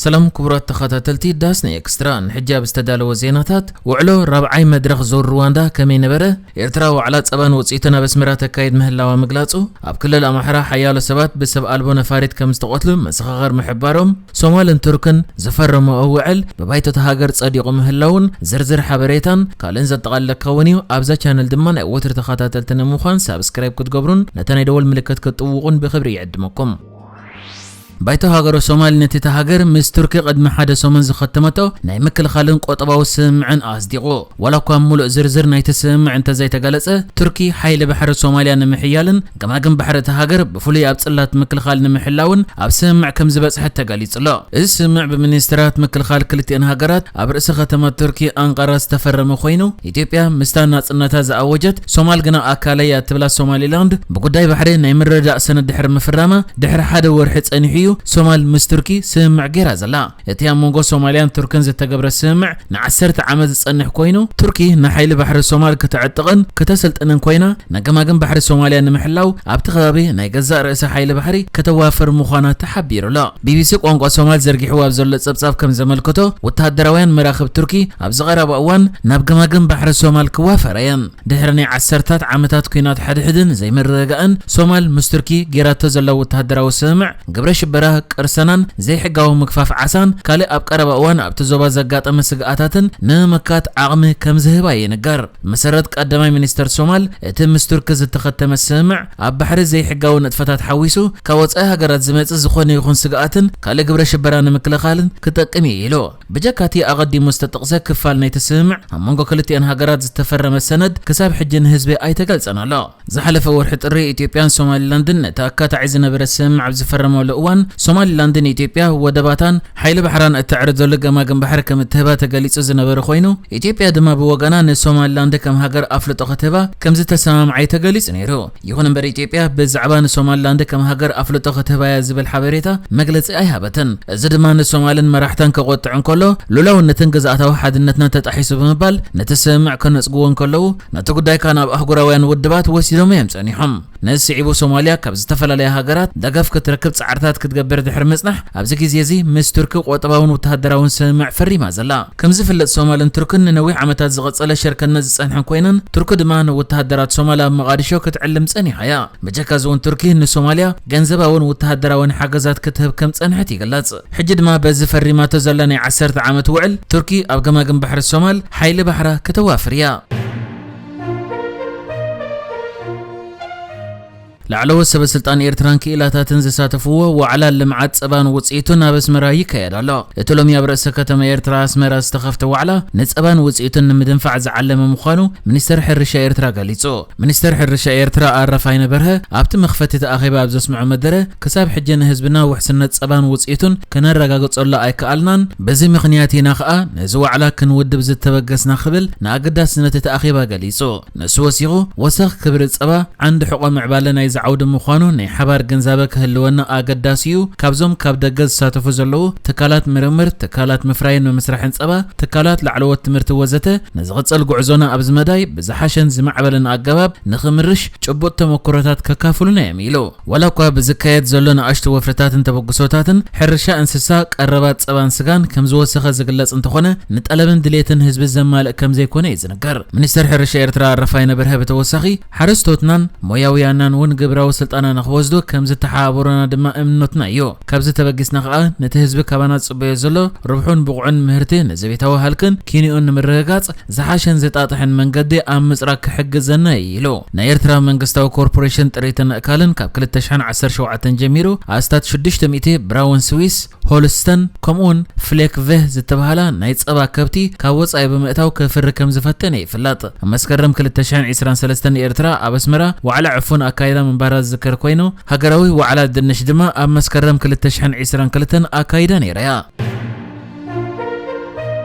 ሰላም ክቡራት ተኸታተልቲ ዳስና ኤክስትራ፣ ንሕጂ ኣብ ዝተዳለወ ዜናታት፣ ውዕሎ ራብዓይ መድረኽ ዞር ሩዋንዳ ከመይ ነበረ? ኤርትራ ዋዕላ ጸባን ውጽኢቱን ኣብ ኣስመራ ተካይድ ምህላዋ ምግላጹ፣ ኣብ ክልል ኣምሓራ ሓያሎ ሰባት ብሰብ ኣልቦ ነፋሪት ከም ዝተቐትሉ መሰኻኽር ምሕባሮም፣ ሶማልን ቱርክን ዝፈረምኦ ውዕል ብባይቶ እታ ሃገር ጸዲቑ ምህላውን ዝርዝር ሓበሬታን ካልእን ዘጠቓለለ ክኸውን እዩ። ኣብዛ ቻነል ድማ ናይ ወትሩ ተኸታተልቲ ንምዃን ሳብስክራይብ ክትገብሩን ነታ ናይ ደወል ምልክት ክትጥውቑን ብኽብሪ ይዕድመኩም። ባይቶ ሃገረ ሶማል ነቲ እታ ሃገር ምስ ቱርኪ ቅድሚ ሓደ ሰሙን ዝኸተመቶ ናይ ምክልኻልን ቆጠባዊ ስምምዕን ኣጽዲቑ። ዋላ እኳ ምሉእ ዝርዝር ናይቲ ስምምዕ እንተዘይተገለጸ፣ ቱርኪ ሓይሊ ባሕሪ ሶማልያ ንምሕያልን ገማግም ባሕሪ እታ ሃገር ብፍሉይ ኣብ ጽላት ምክልኻል ንምሕላውን ኣብ ስምምዕ ከም ዝበጽሐት ተገሊጹ ኣሎ። እዚ ስምምዕ ብሚኒስትራት ምክልኻል ክልቲኣን ሃገራት ኣብ ርእሲ ከተማ ቱርኪ ኣንቃራ ዝተፈረመ ኮይኑ፣ ኢትዮጵያ ምስታ ናጽነታ ዝኣወጀት ሶማል ግና ኣካለይ እያ ትብላ ሶማሊላንድ ብጉዳይ ባሕሪ ናይ ምርድዳእ ሰነድ ድሕሪ ምፍራማ ድሕሪ ሓደ ወርሒ ጸኒሑ እዩ ሶማል ምስ ቱርኪ ስምምዕ ገይራ ዘላ። እቲ ኣብ መንጎ ሶማልያን ቱርክን ዝተገብረ ስምምዕ ንዓሰርተ ዓመት ዝጸንሕ ኮይኑ፣ ቱርኪ ንሓይሊ ባሕሪ ሶማል ከተዕጥቕን ከተሰልጥንን ኮይና፣ ንገማግም ባሕሪ ሶማልያ ንምሕላው ኣብቲ ከባቢ ናይ ገዛእ ርእሳ ሓይሊ ባሕሪ ከተዋፍር ምዃና ተሓቢሩ ኣሎ። ቢቢሲ ቋንቋ ሶማል ዘርጊሕዎ ኣብ ዘሎ ጸብጻብ ከም ዘመልክቶ፣ ወተሃደራውያን መራኽብ ቱርኪ ኣብዚ ቀረባ እዋን ናብ ገማግም ባሕሪ ሶማል ክዋፈራ እየን። ድሕሪ ናይ ዓሰርታት ዓመታት ኲናት ሓድሕድን ዘይምርግጋእን፣ ሶማል ምስ ቱርኪ ጌራቶ ዘላ ወተሃደራዊ ስምምዕ፣ ግብረ ሽበራ፣ ቅርሰናን ዘይሕጋዊ ምግፋፍ ዓሳን ካልእ ኣብ ቀረባ እዋን ኣብቲ ዞባ ዘጋጠመ ስግኣታትን ንምምካት ዓቕሚ ከም ዝህባ ይንገር። ብመሰረት ቀዳማይ ሚኒስተር ሶማል፣ እቲ ምስ ቱርኪ ዝተኸተመ ስምምዕ፣ ኣብ ባሕሪ ዘይሕጋዊ ንጥፈታት ሓዊሱ፣ ካብ ወጻኢ ሃገራት ዝመጽእ ዝኾነ ይኹን ስግኣትን ካልእ ግብረ ሽበራ ንምክልኻልን ክጠቅም እዩ ኢሉ። ብጀካ እቲ ኣቐዲሙ ዝተጠቕሰ ክፋል ናይቲ ስምምዕ፣ ኣብ መንጎ ክልቲኣን ሃገራት ዝተፈረመ ሰነድ ክሳብ ሕጂ ንህዝቢ ኣይተገልጸን ኣሎ። ዝሓለፈ ወርሒ ጥሪ፣ ኢትዮጵያን ሶማሊላንድን ነቲ ኣካታዒ ዝነበረ ስምምዕ ኣብ ዝፈረማሉ እዋን፣ ሶማሊላንድን ኢትዮጵያ ወደባታን ሓይሊ ባሕራን እተዕርደሉ ገማግም ባሕሪ ከም እትህባ ተገሊጹ ዝነበረ ኮይኑ፣ ኢትዮጵያ ድማ ብወገና ንሶማሊላንድ ከም ሃገር ኣፍልጦ ክትህባ ከም ዝተሰማምዓይ ተገሊጹ ነይሩ። ይኹን እምበር፣ ኢትዮጵያ ብዛዕባ ንሶማሊላንድ ከም ሃገር ኣፍልጦ ክትህባያ ዝብል ሓበሬታ መግለጺ ኣይሃበትን። እዚ ድማ ንሶማልን መራሕታን ከቖጥዕ እንከሎ፣ ሉላውነትን ግዝኣታዊ ሓድነትና ተጣሒሱ ብምባል ነቲ ስምምዕ ከነጽግዎ እንከለዉ፣ ነቲ ጉዳይ ከኣ ናብ ኣህጉራውያን ውድባት ወሲዶም እዮም ጸኒሖም። ነዚ ስዒቡ ሶማልያ ካብ ዝተፈላለያ ሃገራት ደገፍ ክትረክብ ጻዕርታት ክትገብር ድሕሪ ምጽናሕ፣ ኣብዚ ግዜ እዚ ምስ ቱርኪ ቆጠባውን ወተሃደራውን ስምምዕ ፈሪማ ዘላ። ከም ዝፍለጥ፣ ሶማልን ቱርክን ንነዊሕ ዓመታት ዝቐጸለ ሽርክነት ዝጸንሐን ኮይነን፣ ቱርኪ ድማ ንወተሃደራት ሶማል ኣብ መቓዲሾ ክትዕልም ጸኒሓ እያ። ብጀካ እዚ እውን፣ ቱርኪ ንሶማልያ ገንዘባውን ወተሃደራውን ሓገዛት ክትህብ ከም ጸንሐት ይግለጽ። ሕጂ ድማ በዚ ፈሪማቶ ዘላ ናይ ዓሰርተ ዓመት ውዕል፣ ቱርኪ ኣብ ገማግም ባሕሪ ሶማል ሓይሊ ባሕራ ከተዋፍር እያ። ላዕለዎት ሰበ ስልጣን ኤርትራን ክኢላታትን ዝሳተፍዎ ዋዕላ ልምዓት ጸባን ውጽኢቱን ኣብ ኣስመራ ይካየድ ኣሎ። እቲ ሎሚ ኣብ ርእሰ ከተማ ኤርትራ ኣስመራ ዝተኸፍተ ዋዕላ፣ ንጸባን ውጽኢቱን ንምድንፋዕ ዝዓለመ ምዃኑ ሚኒስተር ሕርሻ ኤርትራ ገሊጹ። ሚኒስተር ሕርሻ ኤርትራ ኣረፋይነ በርሀ ኣብቲ መኽፈቲ እቲ ኣኼባ ኣብ ዘስምዖ መደረ፣ ክሳብ ሕጂ ንህዝብና ውሕስነት ጸባን ውጽኢቱን ከነረጋግጸሉ ኣይከኣልናን፣ በዚ ምኽንያት ኢና ኸኣ ነዚ ዋዕላ ክንውድብ ዝተበገስና ክብል ንኣገዳስነት እቲ ኣኼባ ገሊጹ። ንሱ ወሲኹ፣ ወሰኽ ክብሪ ጸባ ዓንዲ ሕቖ ምዕባለ ናይዚ ዓውዲ ምዃኑ ናይ ሓባር ግንዛበ ክህልወና ኣገዳሲ እዩ። ካብዞም ካብ ደገ ዝሳተፉ ዘለዉ ትካላት ምርምር፣ ትካላት ምፍራይን ምምስራሕን ጸባ፣ ትካላት ላዕለዎት ትምህርቲ ወዘተ፣ ንዝቕጽል ጉዕዞና ኣብዚ መዳይ ብዝሓሸን ዝማዕበለን ኣገባብ ንኽምርሽ ጭቡጥ ተመክሮታት ከካፍሉና እዮም ኢሉ። ዋላ እኳ ብዝካየድ ዘሎ ንኣሽቱ ወፍርታትን ተበግሶታትን ሕርሻ እንስሳ፣ ቀረባት ጸባን ስጋን ከም ዝወሰኸ ዝግለጽ እንተኾነ፣ ንጠለብን ድሌትን ህዝቢ ዘማልእ ከም ዘይኮነ እዩ ዝንገር። ሚኒስተር ሕርሻ ኤርትራ ኣረፋይነ በርሀ ብተወሳኺ፣ ሓረስቶትናን ሞያውያናን እውን ግብራዊ ስልጠና ንኽወስዱ ከም ዝተሓባበሩና ድማ እምነትና እዩ። ካብዚ ተበጊስና ከኣ ነቲ ህዝቢ ካባና ዝጽበዮ ዘሎ ርብሑን ብቑዕን ምህርቲ ንዘቤታዊ ሃልክን ኪንኡን ንምርግጋጽ ዝሓሸን ዝጣጥሐን መንገዲ ኣብ ምጽራግ ክሕግዘና እዩ ኢሉ። ናይ ኤርትራ መንግስታዊ ኮርፖሬሽን ጥሪትን ኣእካልን ካብ ክልተ ሽሕን ዓሰርተ ሸውዓተን ጀሚሩ ኣስታት ሽዱሽተ ሚእቲ ብራውን ስዊስ፣ ሆልስተን፣ ከምኡውን ፍሌክ ቬህ ዝተባህላ ናይ ጸባ ከብቲ ካብ ወጻኢ ብምእታው ክፍሪ ከም ዝፈተነ ይፍለጥ። ኣብ መስከረም ክልተ ሽሕን ዕስራን ሰለስተን ኤርትራ ኣብ ኣስመራ ዋዕላ ዕፉን ኣካይዳ ምንባራ ዝዝከር ኮይኑ፣ ሃገራዊ ዋዕላ ድንሽ ድማ ኣብ መስከረም ክልተ ሽሕን ዕስራን ክልተን ኣካይዳ ነይራ እያ።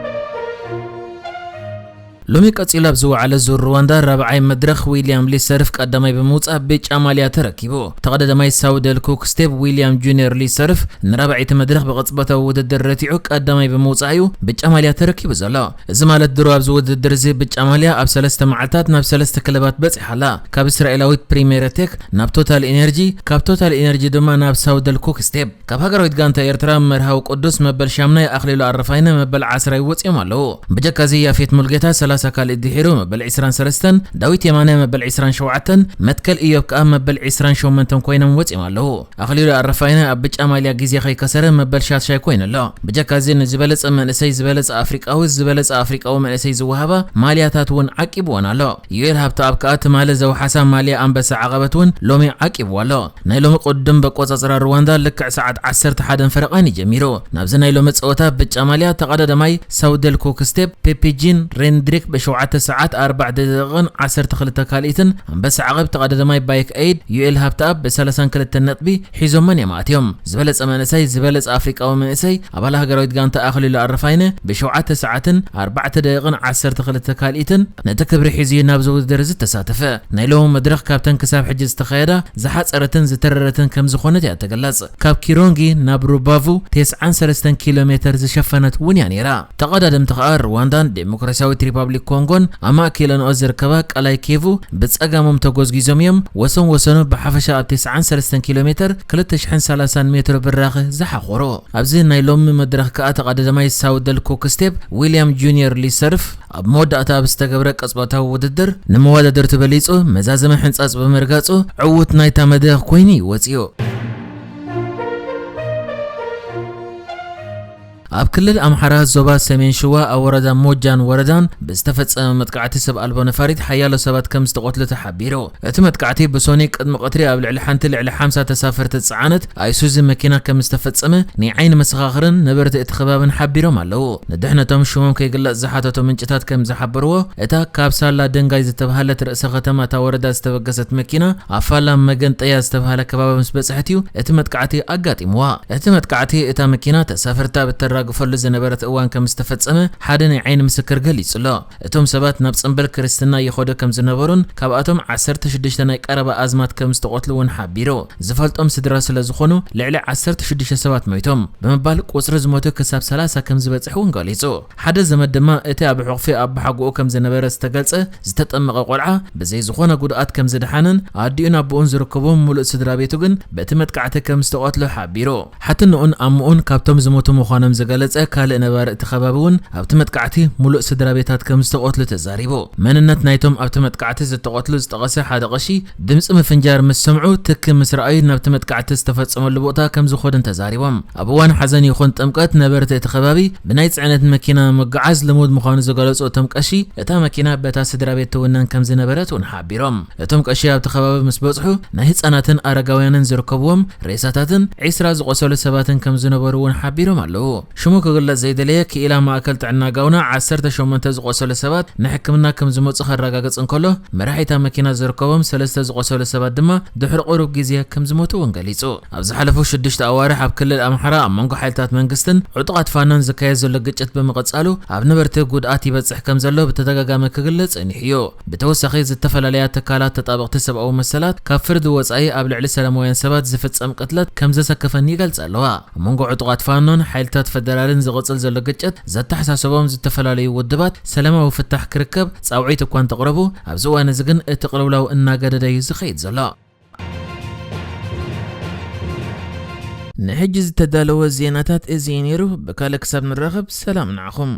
ሎሚ ቀጺሉ ኣብ ዝወዓለ ዙር ሩዋንዳ ራብዓይ መድረኽ ዊልያም ሊሰርፍ ቀዳማይ ብምውጻእ ብጫ ማልያ ተረኪቡ። ተቐዳዳማይ ሳውደል ኩክ ስቴፕ ዊልያም ጁኒየር ሊሰርፍ ንራብዐይቲ መድረኽ ብቕጽበታዊ ውድድር ረቲዑ ቀዳማይ ብምውጻእ እዩ ብጫ ማልያ ተረኪቡ ዘሎ። እዚ ማለት ድሮ ኣብዚ ውድድር እዚ ብጫ ማልያ ኣብ ሰለስተ መዓልታት ናብ ሰለስተ ክለባት በጺሓ ኣላ። ካብ እስራኤላዊት ፕሪሜር ቴክ ናብ ቶታል ኢነርጂ፣ ካብ ቶታል ኢነርጂ ድማ ናብ ሳውደል ኩክ ስቴፕ። ካብ ሃገራዊት ጋንታ ኤርትራ መርሃዊ ቅዱስ መበል ሻምናይ፣ ኣኽሊሉ ኣረፋይነ መበል ዓስራይ ወጺኦም ኣለዉ። ብጀካዚ ያፌት ሙልጌታ ሰላሳ ካልእ ድሒሩ መበል ዕስራን ሰለስተን፣ ዳዊት የማነ መበል ዕስራን ሸውዓተን፣ መትከል ኢዮብ ከኣ መበል ዕስራን ሸሞንተን ኮይኖም ወጺኦም ኣለዉ። ኣኽሊሉ ኣረፋይነ ኣብ ብጫ ማልያ ግዜ ከይከሰረ መበል ሻድሻይ ኮይኑ ኣሎ። ብጀካዚ ንዝበለጸ መንእሰይ፣ ዝበለጸ ኣፍሪቃዊ፣ ዝበለጸ ኣፍሪቃዊ መንእሰይ ዝወሃባ ማልያታት እውን ዓቂብወን ኣሎ። ዩኤል ሃብተኣብ ከኣ ትማሊ ዘውሓሳ ማልያ ኣንበሳ ዓቐበት እውን ሎሚ ዓቂብዋ ኣሎ። ናይ ሎሚ ቅድም በቆጻጽራ ሩዋንዳ ልክዕ ሰዓት ዓሰርተ ሓደን ፈረቓን እዩ ጀሚሩ። ናብዚ ናይ ሎሚ ጸወታ ብጫ ማልያ ተቐዳዳማይ ሳውደል ኩክ ስቴፕ ፔፒጂን ሬንድሪክ ብሸውዓተ ሰዓት ኣርባዕተ ደቂቕን ዓሰርተ ክልተ ካልኢትን፣ ኣንበሳ ዓቐብ ተቐዳዳማይ ባይክ ኤድ ዩኤል ሃብተኣብ ብሰላሳን ክልተን ነጥቢ ሒዞመን እዮም ኣትዮም። ዝበለጸ መንእሰይ፣ ዝበለጸ ኣፍሪቃዊ መንእሰይ ኣባል ሃገራዊት ጋንታ ኣኽሊሉ ኣረፋይነ ብሸውዓተ ሰዓትን ኣርባዕተ ደቂቕን ዓሰርተ ክልተ ካልኢትን ነቲ ክብሪ ሒዙ እዩ ናብዚ ውድድር እዚ ተሳተፈ። ናይ ሎሚ መድረኽ ካብተን ክሳብ ሕጂ ዝተኻየዳ ዝሓጸረትን ዝተረረትን ከም ዝኾነት እያ ትግለጽ። ካብ ኪሮንጊ ናብ ሩባቩ ተስዓን ሰለስተን ኪሎ ሜተር ዝሸፈነት እውን እያ ነይራ። ተቐዳደምቲ ከኣ ሩዋንዳን ዴሞክራሲያዊት ሪፓብሊክ ኮንጎን ኣብ ማእከለንኦ ዝርከባ ቀላይ ኬቩ ብጸጋሞም ተጎዝጊዞም እዮም። ወሰን ወሰኑ ብሓፈሻ ኣብ ተስዓን ሰለስተን ኪሎ ሜተር ክልተ ሽሕን ሰላሳን ሜትሮ ብራኸ ዝሓኾሩ። ኣብዚ ናይ ሎሚ መድረኽ ከኣ ተቐዳዳማይ ሳውደል ኩክ ስቴፕ ዊልያም ጁኒየር ሊሰርፍ ኣብ መወዳእታ ኣብ ዝተገብረ ቅጽበታዊ ውድድር ንመወዳደርቱ በሊጹ መዛዘሚ ሕንጻጽ ብምርጋጹ ዕዉት ናይታ መድረኽ ኮይኑ እዩ ወጺኡ። ኣብ ክልል ኣምሓራ ዞባ ሰሜን ሽዋ ኣብ ወረዳ ሞጃን ወረዳን ብዝተፈጸመ መጥቃዕቲ ሰብ ኣልቦ ነፋሪት ሓያሎ ሰባት ከም ዝተቐትሉ ተሓቢሩ። እቲ መጥቃዕቲ ብሶኒ ቅድሚ ቀትሪ ኣብ ልዕሊ ሓንቲ ልዕሊ ሓምሳ ተሳፈርቲ ዝጸዓነት ኣይሱዚ መኪና ከም ዝተፈጸመ ናይ ዓይኒ መሰኻኽርን ነበርቲ እቲ ከባብን ሓቢሮም ኣለዉ። ንድሕነቶም ሽሞም ከይግለጽ ዝሓተቱ ምንጭታት ከም ዝሓበርዎ፣ እታ ካብ ሳላ ደንጋይ ዝተባህለት ርእሰ ከተማ እታ ወረዳ ዝተበገሰት መኪና ኣብ ፋላ መገንጠያ ዝተባህለ ከባቢ ምስ በጽሐት እዩ እቲ መጥቃዕቲ ኣጋጢምዋ። እቲ መጥቃዕቲ እታ መኪና ተሳፈርቲ ኣብ እተራግፈሉ ዝነበረት እዋን ከም ዝተፈጸመ ሓደ ናይ ዓይኒ ምስክር ገሊጹ ኣሎ። እቶም ሰባት ናብ ጽምብል ክርስትና ይኸዱ ከም ዝነበሩን ካብኣቶም ዓሰርተ ሽዱሽተ ናይ ቀረባ ኣዝማት ከም ዝተቐትሉ እውን ሓቢሩ። ዝፈልጦም ስድራ ስለ ዝኾኑ ልዕሊ ዓሰርተ ሽዱሽተ ሰባት ሞይቶም ብምባል ቁጽሪ ዝሞቱ ክሳብ ሰላሳ ከም ዝበጽሕ እውን ገሊጹ። ሓደ ዘመድ ድማ እቲ ኣብ ሕቑፊ ኣባሓጎኡ ከም ዝነበረ ዝተገልጸ ዝተጠመቐ ቆልዓ ብዘይ ዝኾነ ጉድኣት ከም ዝደሓነን ኣዲኡን ኣቦኡን ዝርከቦም ሙሉእ ስድራ ቤቱ ግን በቲ መጥቃዕቲ ከም ዝተቐትሉ ሓቢሩ። ሓትንኡን ኣምኡን ካብቶም ዝሞቱ ምዃኖም ዝገለጸ ካልእ ነባሪ እቲ ከባቢ እውን ኣብቲ መጥቃዕቲ ሙሉእ ስድራ ቤታት ከም ዝተቐትሉ ተዛሪቡ። መንነት ናይቶም ኣብቲ መጥቃዕቲ ዝተቐትሉ ዝጠቐሰ ሓደ ቀሺ ድምፂ ምፍንጃር ምስ ሰምዑ ትኪ ምስ ረኣዩ ናብቲ መጥቃዕቲ ዝተፈጸመሉ ቦታ ከም ዝኾዱን ተዛሪቦም። ኣብ እዋን ሓዘን ይኹን ጥምቀት ነበርቲ እቲ ከባቢ ብናይ ጽዕነት መኪና ምጉዓዝ ልሙድ ምዃኑ ዝገለጹ እቶም ቀሺ፣ እታ መኪና በታ ስድራ ቤት ትውነን ከም ዝነበረት እውን ሓቢሮም። እቶም ቀሺ ኣብቲ ከባቢ ምስ በጽሑ ናይ ህጻናትን ኣረጋውያንን ዝርከብዎም ሬሳታትን ዒስራ ዝቖሰሉ ሰባትን ከም ዝነበሩ እውን ሓቢሮም ኣለዉ። ሽሙ ክግለጽ ዘይደለየ ክኢላ ማእከል ጥዕና ጋውና ዓሰርተ ሸሞንተ ዝቖሰሉ ሰባት ንሕክምና ከም ዝመጹ ከረጋግጽ እንከሎ፣ መራሒታ መኪና ዝርከቦም ሰለስተ ዝቖሰሉ ሰባት ድማ ድሕሪ ቁሩብ ግዜ ከም ዝሞቱ እውን ገሊጹ። ኣብ ዝሓለፉ ሽዱሽተ ኣዋርሕ ኣብ ክልል ኣምሓራ ኣብ መንጎ ሓይልታት መንግስትን ዕጡቓት ፋኖን ዝካየድ ዘሎ ግጭት ብምቕጻሉ ኣብ ነበርቲ ጉድኣት ይበጽሕ ከም ዘሎ ብተደጋጋሚ ክግለጽ ጸኒሑ እዩ። ብተወሳኺ ዝተፈላለያ ትካላት ተጣበቕቲ ሰብኣዊ መሰላት ካብ ፍርዲ ወጻኢ ኣብ ልዕሊ ሰላማውያን ሰባት ዝፍጸም ቅትለት ከም ዘሰከፈን ይገልጻ ኣለዋ። ኣብ መንጎ ዕጡቓት ፋኖን ሓይልታት ፈደራልን ዝቕጽል ዘሎ ግጭት ዘተሓሳሰቦም ዝተፈላለዩ ውድባት ሰላማዊ ፍታሕ ክርከብ ጻውዒት እኳ እንተቕረቡ፣ ኣብዚ እዋን እዚ ግን እቲ ቅልውላው እናገደደ እዩ ዝኸይድ ዘሎ። ንሕጂ ዝተዳለወ ዜናታት እዚ እዩ ነይሩ። ብካልእ ክሳብ ንራኸብ ሰላም ንዓኹም።